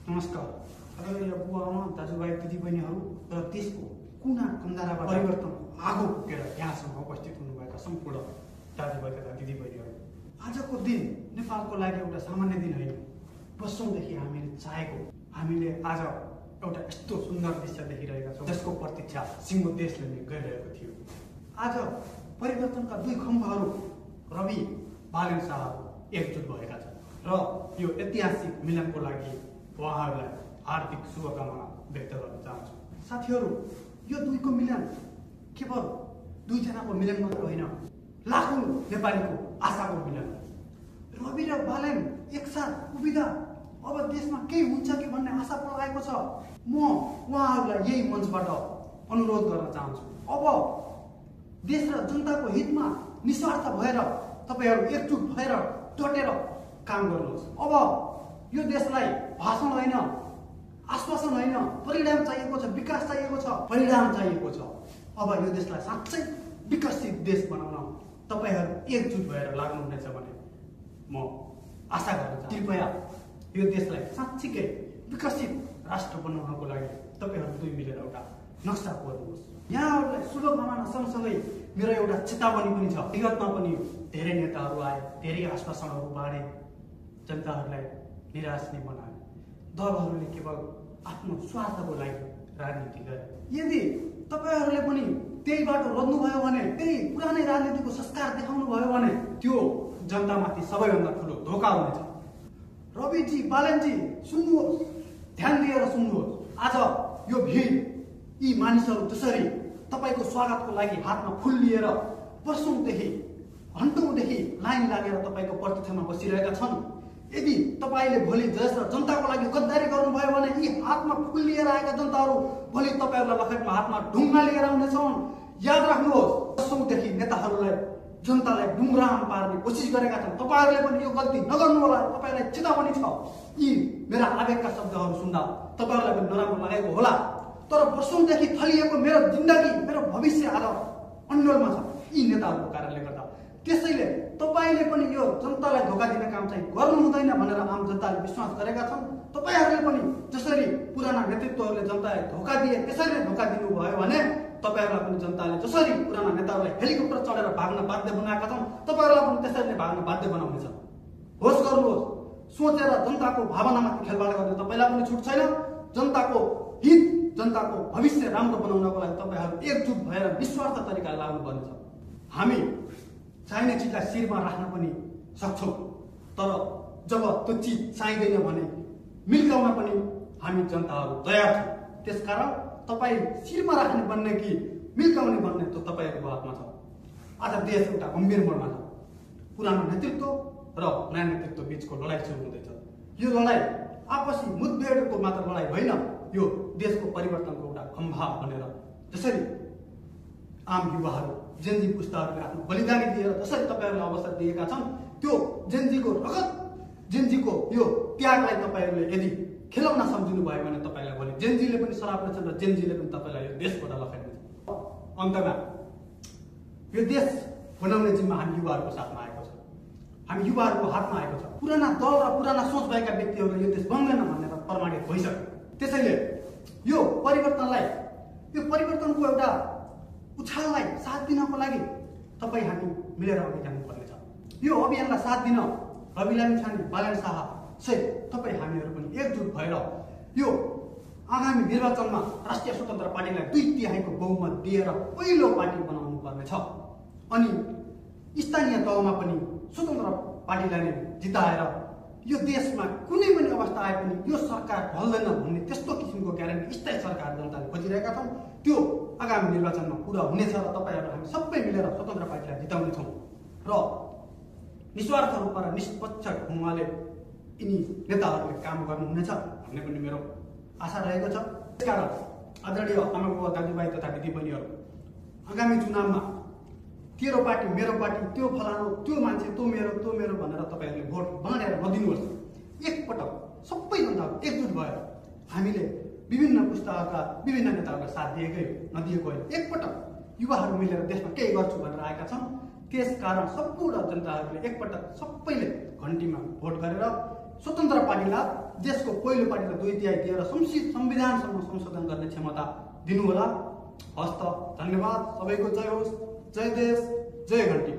नमस्कार। आदरणीय बुवा आमा दाजुभाइ दिदीबहिनीहरू र देशको कुना कन्दाराबाट परिवर्तन आगो फुकेर यहाँसम्म उपस्थित हुनुभएका सम्पूर्ण दाजुभाइ तथा दिदीबहिनीहरू, आजको दिन नेपालको लागि एउटा सामान्य दिन होइन। वर्षौंदेखि हामीले आज एउटा यस्तो सुन्दर दृश्य देखिरहेका छौँ जसको प्रतीक्षा सिङ्गो देशले नै गरिरहेको थियो। आज परिवर्तनका दुई खम्बाहरू रवि बालेन शाह एकजुट भएका छन् र यो ऐतिहासिक मिलनको लागि उहाँहरूलाई हार्दिक शुभकामना व्यक्त गर्न चाहन्छु। साथीहरू, यो दुईको मिलन केवल दुईजनाको मिलन मात्र होइन, लाखौं नेपालीको आशाको मिलन। रवि र बालेन एकसाथ उभिँदा अब देशमा केही हुन्छ कि भन्ने आशा पलाएको छ। म उहाँहरूलाई यही मञ्चबाट अनुरोध गर्न चाहन्छु, अब देश र जनताको हितमा निस्वार्थ भएर तपाईहरू एकजुट भएर डटेर काम गर्नुहोस्। अब यो देशलाई भाषण होइन, आश्वासन होइन, परिणाम चाहिएको छ, विकास चाहिएको छ, परिणाम चाहिएको छ। अब यो देशलाई साँच्चै विकसित देश बनाउन तपाईहरू एकजुट भएर लाग्नुहुनेछ भन्ने म आशा गर्न चाहन्छु। कृपया यो देशलाई साँच्चीकै विकसित राष्ट्र बनाउनको लागि तपाईहरू दुई मिलेर एउटा नक्सा कोर्नुहोस्। यहाँहरूलाई शुभकामना सँगसँगै मेरो एउटा चेतावनी पनि छ। विगतमा पनि धेरै नेताहरू आए, धेरै आश्वासनहरू बाँडे, जनताहरूलाई निराश नै बनाए। दलहरूले केवल आफ्नो स्वार्थको लागि राजनीति गरे। यदि तपाईहरूले पनि त्यही बाटो रोज्नुभयो भने, त्यही पुरानै राजनीतिको संस्कार देखाउनु भयो भने त्यो जनतामाथि सबैभन्दा ठुलो धोका हुनेछ। रविजी, बालेनजी, सुन्नुहोस्, ध्यान दिएर सुन्नुहोस्। आज यो भिड, यी मानिसहरू जसरी तपाईको स्वागतको लागि हातमा फुल लिएर वर्षौंदेखि घण्टौंदेखि लाइन लागेर तपाईको प्रतीक्षामा बसिरहेका छन्, यदि तपाईले भोलि देश र जनताको लागि गद्दारी गर्नुभयो भने यी हातमा फुल लिएर आएका जनताहरू भोलि तपाईहरुलाई लखेट्न हातमा ढुङ्गा लिएर आउनेछन्। याद राख्नुहोस्, वर्षौंदेखि नेताहरूलाई जनतालाई गुमराह पार्ने कोसिस गरेका छन्। तपाईहरुले पनि यो गल्ती नगर्नु होला, तपाईलाई चेतावनी छ। यी मेरा आवेगका शब्दहरू सुन्दा तपाईहरुलाई पनि नराम्रो लागेको होला, तर वर्षौंदेखि थलिएको मेरो जिन्दगी, मेरो भविष्य आज अन्यलमा छ यी नेताहरूको कारणले गर्दा। त्यसैले तपाईले पनि यो जनतालाई धोका दिने काम चाहिँ गर्नु हुँदैन भनेर आम जनताले विश्वास गरेका छन्। तपाईहरूले पनि जसरी पुराना नेतृत्वहरूले जनतालाई धोका दिए त्यसरी धोका दिनुभयो भने तपाईहरूलाई पनि जनताले जसरी पुराना नेताहरूलाई हेलिकप्टर चढेर भाग्न बाध्य बनाएका छन्, तपाईहरूलाई पनि त्यसरी नै भाग्न बाध्य बनाउनेछ। होस गर्नुहोस्, सोचेर जनताको भावनामाथि खेलवाड गर्ने तपाईलाई पनि छुट छैन। जनताको हित, जनताको भविष्य राम्रो बनाउनको लागि तपाईहरू एकजुट भएर निस्वार्थ तरिकाले लाग्नुपर्नेछ। हामी चाहिने चिजलाई शिरमा राख्न पनि सक्छौँ, तर जब त्यो चिज चाहिँदैन भने मिल्काउन पनि हामी जनताहरू तयार छौँ। त्यसकारण तपाईँ शिरमा राख्ने बन्ने कि मिल्काउने बन्ने त तपाईँहरूको हातमा छ। आज देश एउटा गम्भीर मोडमा छ। पुरानो नेतृत्व र नयाँ नेतृत्व बीचको लडाइँ सुरु हुँदैछ। यो लडाइँ आपसी मुठभेडको मात्र लडाइँ होइन, यो देशको परिवर्तनको एउटा खम्बा बनेर जसरी आम युवाहरू, जेनजी पुस्ताहरूले आफ्नो बलिदानी दिएर जसरी तपाईहरूले अवसर दिएका छन्, त्यो जेनजीको रगत, जेनजीको यो त्यागलाई तपाईहरूले यदि खेलाउन सम्झिनु भयो भने तपाईलाई भोलि जेनजीले पनि सराप्नेछन् र जेनजीले पनि तपाईलाई यो देशबाट लखेट्नेछ। अन्तमा यो देश बनाउने जिम्मा हामी युवाहरूको साथमा आएको छ, हामी युवाहरूको हातमा आएको छ। पुराना दल र पुराना सोच भएका व्यक्तिहरूले यो देश बन्दैन भनेर प्रमाणित भइसक्यो। त्यसैले यो परिवर्तनको एउटा उछाललाई साथ दिनको लागि तपाईँ हामी मिलेर अघि जानुपर्नेछ। यो अभियानलाई साथ दिन रवि लामिछाने, बालेन शाह सहित तपाईँ हामीहरू पनि एकजुट भएर यो आगामी निर्वाचनमा राष्ट्रिय स्वतन्त्र पार्टीलाई 2/3 बहुमत दिएर पहिलो पार्टी बनाउनु पर्नेछ। अनि स्थानीय तहमा पनि स्वतन्त्र पार्टीलाई नै जिताएर यो देशमा कुनै पनि अवस्था आए पनि यो सरकार ढल्दैन भन्ने त्यस्तो किसिमको ग्यारेन्टी स्थायी सरकार जनताले खोजिरहेका छौँ। त्यो आगामी निर्वाचनमा पुरा हुनेछ र तपाईहरू हामी सबै मिलेर स्वतन्त्र पार्टीलाई जिताउनेछौँ र निस्वार्थ रूपमा र निष्पक्ष ढङ्गले यिनी नेताहरूले काम गर्नुहुनेछ भन्ने पनि मेरो आशा रहेको छ। त्यसकारण आदरणीय आमाबुबा दाजुभाइ तथा दिदीबहिनीहरू, आगामी चुनावमा तेरो पार्टी, मेरो पार्टी, त्यो फलानु, त्यो मान्छे, त्यो मेरो भनेर तपाईहरूले भोट बाँडेर नदिनुहोस्। एकपटक सबै जनताहरू एकजुट भएर हामीले विभिन्न पुस्ताका विभिन्न नेताहरूलाई साथ नदिएको होइन, एकपटक युवाहरू मिलेर देशमा केही गर्छु भनेर आएका छन्। त्यसकारण सम्पूर्ण जनताहरूले एकपटक सबैले घन्टीमा भोट गरेर स्वतन्त्र पार्टीलाई, देशको पहिलो पार्टीलाई 2/3 दिएर संविधानसम्म संशोधन गर्ने क्षमता दिनुहोला। हस्त, धन्यवाद। सबैको जय होस्, जय देश, जय घन्टी।